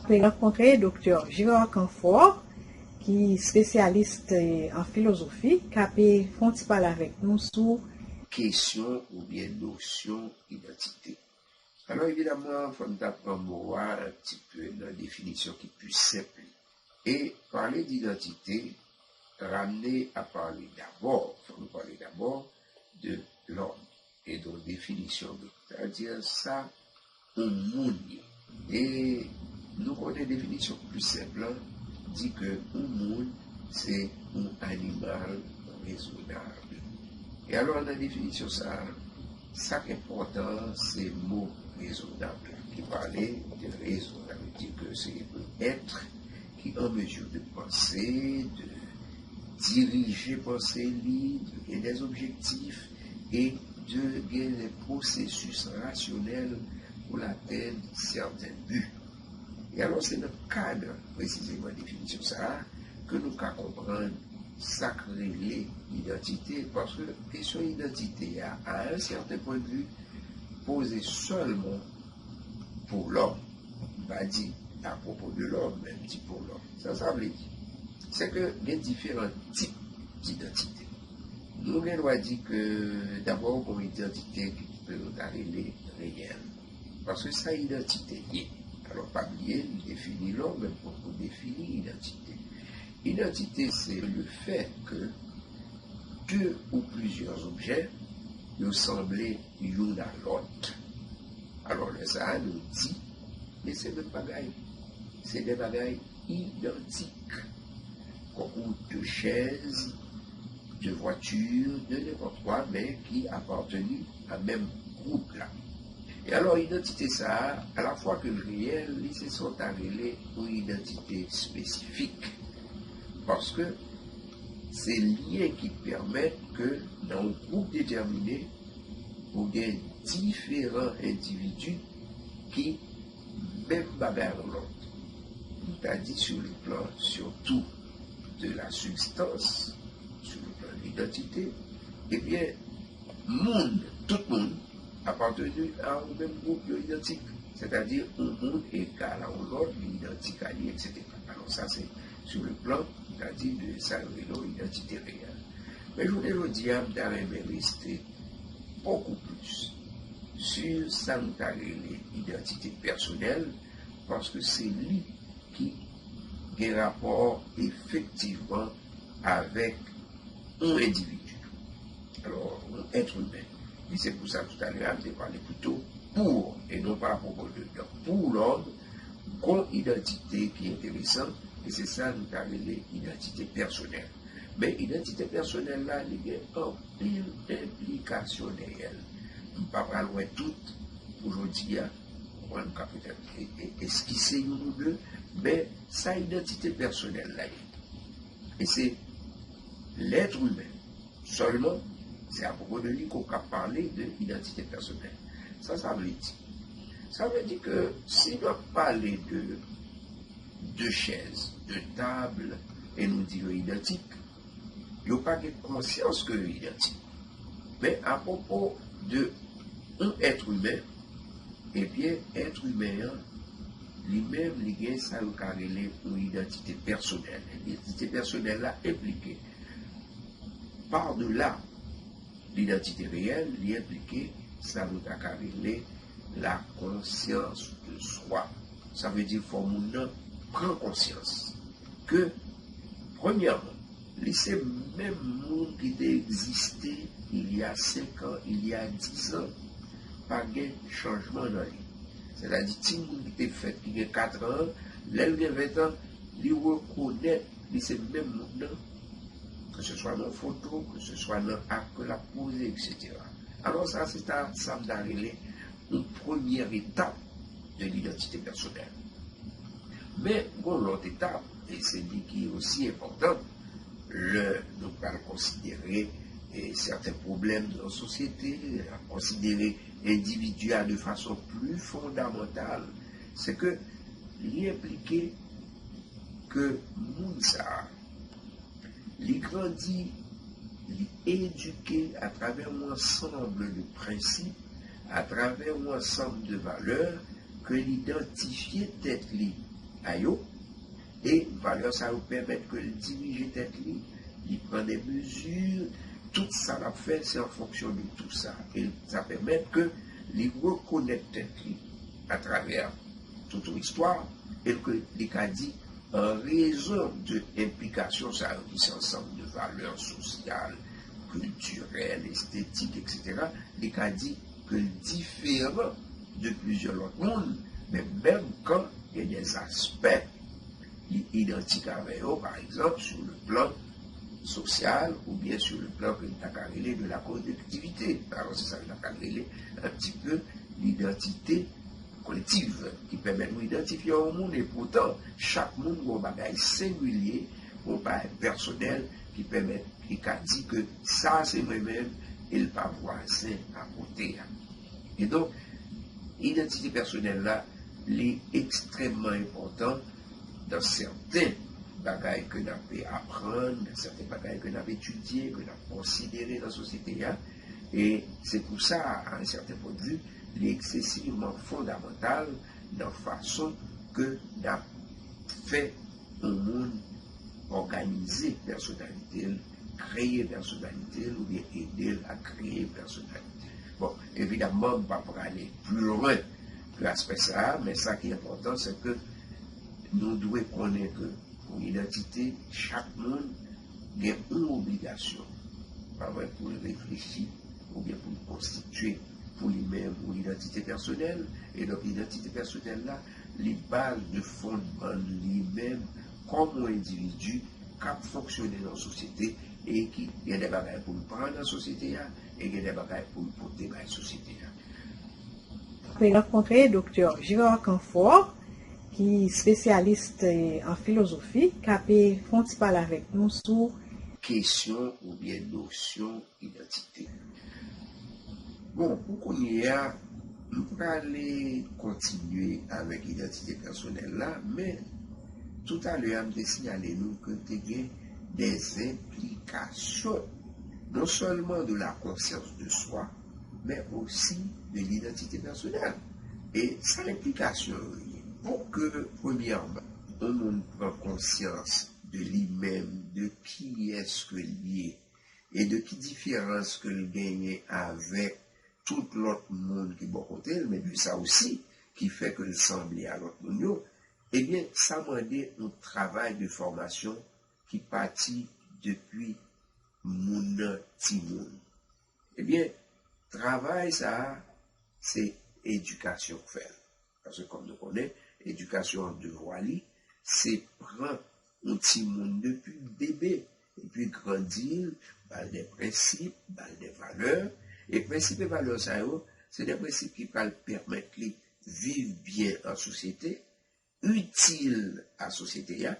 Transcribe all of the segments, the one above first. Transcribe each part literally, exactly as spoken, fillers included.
Pe rankontre Doktè Gérard Canfort, ki spesyalis, eh, an filozofi, k ape fè yon ti pale avèk nou sou kesyon oubyen nosyon idantite. Alò, evidaman, fò n ta pran mo a un petit peu nan definisyon ki pi senp li. E pale d'identité, ramener à parler d'abord, fò nou pale dabò de l'homme. E donk, definisyon, nou ta di sa, yon moun ye. E nou konnen definisyon pi senp lan di ke yon moun se yon animal rezonab. E alò, nan definisyon sa a, sa k enpòtan an, se mo rezonab la, ki pale de rezon. Sa vle di ke se yon èt ki an mezi de panse, de dirije panse li, de gen des objectifs e de gen des processus rationnels pou l atenn sèten bi. E alò, se nan kad presizeman definisyon sa a ke nou ka konprann sa k rele idantite, paske kesyon idantite a, à un certain point de vue, poze sèlman pou lòm. M pa di apwopo de lòm, men m di pou lòm. Sa sa vle di? Se ke gen diferan tip didantite. Nou gen dwa di ke dabò, gon idantite ki nou ta rele reyèl. Paske sa idantite ye. Alò, pa bliye, li defini lòm, men poko defini idantite. Idantite, se le fait que deux ou plusieurs objets yo sanble youn a lòt. Alò, lè sa a, nou di, men se menm bagay. Se de bagay idantik. Konkou de chèz, de vwati, de nenpòt kwa, men ki apateni a menm gwoup la. E alò, idantite sa a, alafwa ke l reyèl, li se sa w ta rele yon idantite espesifik. Paske se lyen ki pèmèt ke nan yon gwoup detèmine, ou gen diferan endividi ki menm bagay yon lòt. Nou ta di sur le plan surtout de la substance, sur le plan de l'identité, ebyen, moun, tout moun, apateni a yon menm gwoup, yo idantik. Sètadi, yon moun egal a yon lòt, li idantik a li, etsetera. Alò, sa se sur le plan, nou ta di, de sa yo rele yon idantite reyèl. Men jounen jodi a, m ta renmen reste beaucoup plus sur sa nou ta rele idantite pèsonèl, paske se li ki gen rapò efektivman avèk yon endividi. Alò, yon èt imen. E se pou sa, toutalè a, m te pale pito pour, e non pa apwopo de. Donk, pou lòm, gon idantite ki enteresan, e se sa nou ta rele idantite pèsonèl. Men idantite pèsonèl la, li gen anpil enplikasyon dèyè l. M pa pral wè tout pou jodi a. Ou konprann, m ka petèt e- e- eskise youn ou de, men sa idantite pèsonèl la ye. E se lèt imen sèlman, se apwopo de li ke w ka pale de idantite pèsonèl. Sa sa vle di? Sa vle di ke si n ap pale de de chèz, de tab, e nou di yo idantik, yo pa gen konsyans ke yo idantik. Men apwopo de yon èt imen, ebyen, èt imen an, li menm, li gen sa yo ka rele yon idantite pèsonèl. Idantite pèsonèl la enplike par delà lidantite reyèl, li enplike sa nou ta ka rele la conscience de soi. Sa vle di fò moun nan pran konsyans ke, premyèman, li se menm moun ki te egziste il y a cinq ans, il y a dix ans, pa gen chanjman nan li. Sètadi, timoun ki te fèt, ki gen kat an, lè l gen ven an, li rekonèt li se menm moun nan, ke se swa nan foto, ke se swa nan ak ke l ap poze, etsetera. Alò, sa, se ta, sa m ta rele yon premyè etap de lidantite pèsonèl. Men, gon lòt etap, e se li ki osi enpòtan, lè nou pral konsidere, e, sèten pwoblèm nan sosyete, konsidere endividi a de fason pli fondamantal, se ke li enplike ke moun sa a, li grandi, li edike atravè yon ansanm de prensip, atravè yon ansanm de valè ke l idantifye tèt li a yo, e valè sa yo pèmèt ke l dirije tèt li, li pran de mezi, tout sa l ap fè, se an fonksyon de tou sa. E sa pèmèt ke li rekonèt tèt li atravè tout yon istwa, e ke li ka di, an rezon de enplikasyon sa yo, ki se ansanm de valè sosyal, kiltirèl, estetik, etsetera, li ka di ke l diferan de plizyè lòt moun, men menm kan gen de aspè li idantik avè yo, pa egzanp, sou le plan sosyal oubyen sou le plan ke n ta ka rele de la konektivite. Alò, se sa n ta ka rele un petit peu l'identité collective, ki pèmèt nou idantifye yon moun, e poutan, chak moun gen yon bagay sengilye, yon bagay pèsonèl ki pèmèt li ka di ke sa se mwen menm e l pa vwazen akote a. E donk, idantite pèsonèl la, li ekstrèmman enpòtan nan sèten bagay ke n ap aprann, nan sèten bagay ke n ap etidye, ke n ap konsidere nan sosyete a. E se pou sa, a yon sèten pwen de vi, li eksesivman fondamantal nan fason ke n ap fè yon moun òganize pèsonalite l, kreye pèsonalite l oubyen ede l a kreye pèsonalite l. Bon, evidamman, m pa prale pli lwen ke aspè sa a, men sa ki enpòtan, se ke nou dwe konnen ke pou idantite, chak moun gen yon obligasyon, pa vre, pou l reflechi oubyen pou l konstitye pou li menm yon idantite pèsonèl. E donk, idantite pèsonèl la, li baz de fondman li menm kòm yon endividi k ap fonksyone nan yon sosyete e ki gen de bagay pou l pran nan sosyete a e gen de bagay pou l pote bay sosyete a. Mwen rankontre Doktè Gérard Canfort, ki spesyalis an filozofi, k ap fè yon ti pale avèk nou sou kesyon oubyen nosyon idantite. Bon, pou kounye a, m prale kontinye avèk idantite pèsonèl la, men toutalè a, m te siyale nou ke te gen de enplikasyon, non sèlman de la konsyans de swa, men osi de lidantite pèsonèl. E sa enplikasyon yo ye? Pou ke, premyèman, yon moun pran konsyans de li menm, de kiyès ke l ye, e de ki diferans ke l genyen avèk tout lòt moun ki bò kote l, men de sa osi ki fè ke l sanble a lòt moun yo, ebyen, sa mande yon travay de fòmasyon ki pati depi moun nan timoun. Ebyen, travay sa a, se edikasyon k fè l. Paske, kòm nou konnen, edikasyon an devwa li, se pran yon timoun depi bebe, epi grandi l, ba l de prensip, ba l de valè. E prensip e valè sa yo, se de prensip ki pral pèmèt li viv byen an sosyete, itil a sosyete a,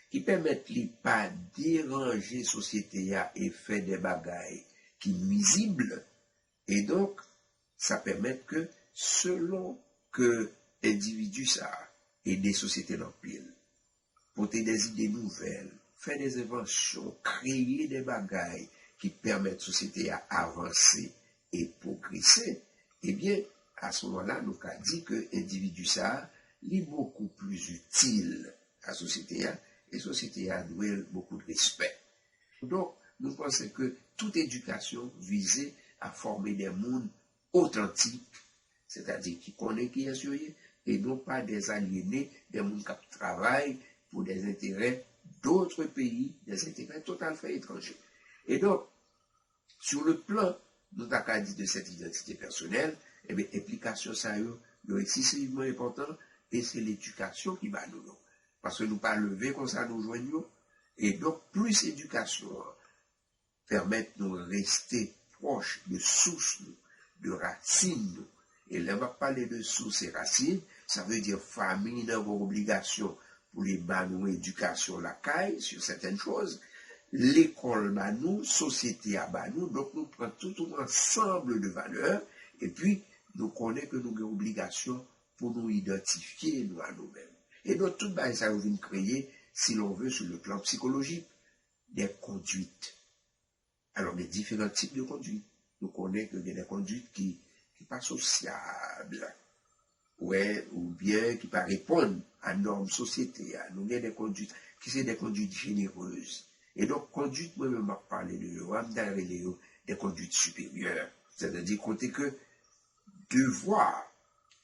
ki pèmèt li pa deranje sosyete a e fè de bagay ki nwizib. E donk, sa pèmèt ke, selon ke endividi sa a ede sosyete l anpil, pote de ide nouvèl, fè de envansyon, kreye de bagay ki pèmèt sosyete a avanse e pwogrese, ebyen, a se moman la, nou ka di ke endividi sa a, li bokou pli itil a sosyete a, e sosyete a dwe l bokou de respè. Donk, nou panse ke tout edikasyon vize a fòme de moun otantik, sètadi ki konnen kiyès yo ye, e non pa de alyene, de moun k ap travay pou de enterè dòt peyi, de enterè totalfè etranje. E donk, sur le plan, nou ta ka di de cette identité personnelle, ebyen, enplikasyon sa yo, yo eksesivman enpòtan, e se ledikasyon ki ba nou yo. Paske nou pa leve konsa nou jwenn yo, e donk, plis edikasyon an pèmèt nou reste pwòch de sous nou, de rasin nou. E lè m ap pale de sous e rasin, sa vle di fanmi nan gen obligasyon pou li ba nou edikasyon lakay sur certaines choses, lekòl ba nou, sosyete a ba nou, donk nou pran tout yon ansanm de valè, epi nou konnen ke nou gen obligasyon pou nou idantifye nou a nou menm. E donk tout bagay sa yo vin kreye, si l'on veut, sur le plan psychologique, des conduites. Alò, gen diferan tip de konduit. Nou konnen ke gen de konduit ki, ki pa sosyab. wè, oubyen ki pa reponn a nòm sosyete a. Nou gen de kondwit ki se de kondwit jenerez. E donk, kondwit mwen menm m ap pale de yo a, m ta rele yo de kondwit siperyè. Sètadi kote ke devwa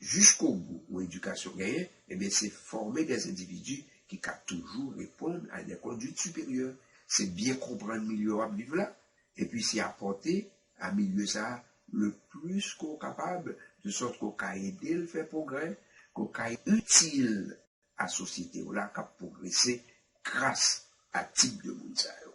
jiskobou yon edikasyon genyen, ebyen, se fòme de endividi ki ka toujou reponn a de kondwit siperyè. Se byen konprann milye w ap viv la, epi se apòte a milye sa a le plis ke w kapab, de sòt ke w ka ede l fè pwogrè, ke w ka itil a sosyete w la k ap pwogrese gras a tip de moun sa yo.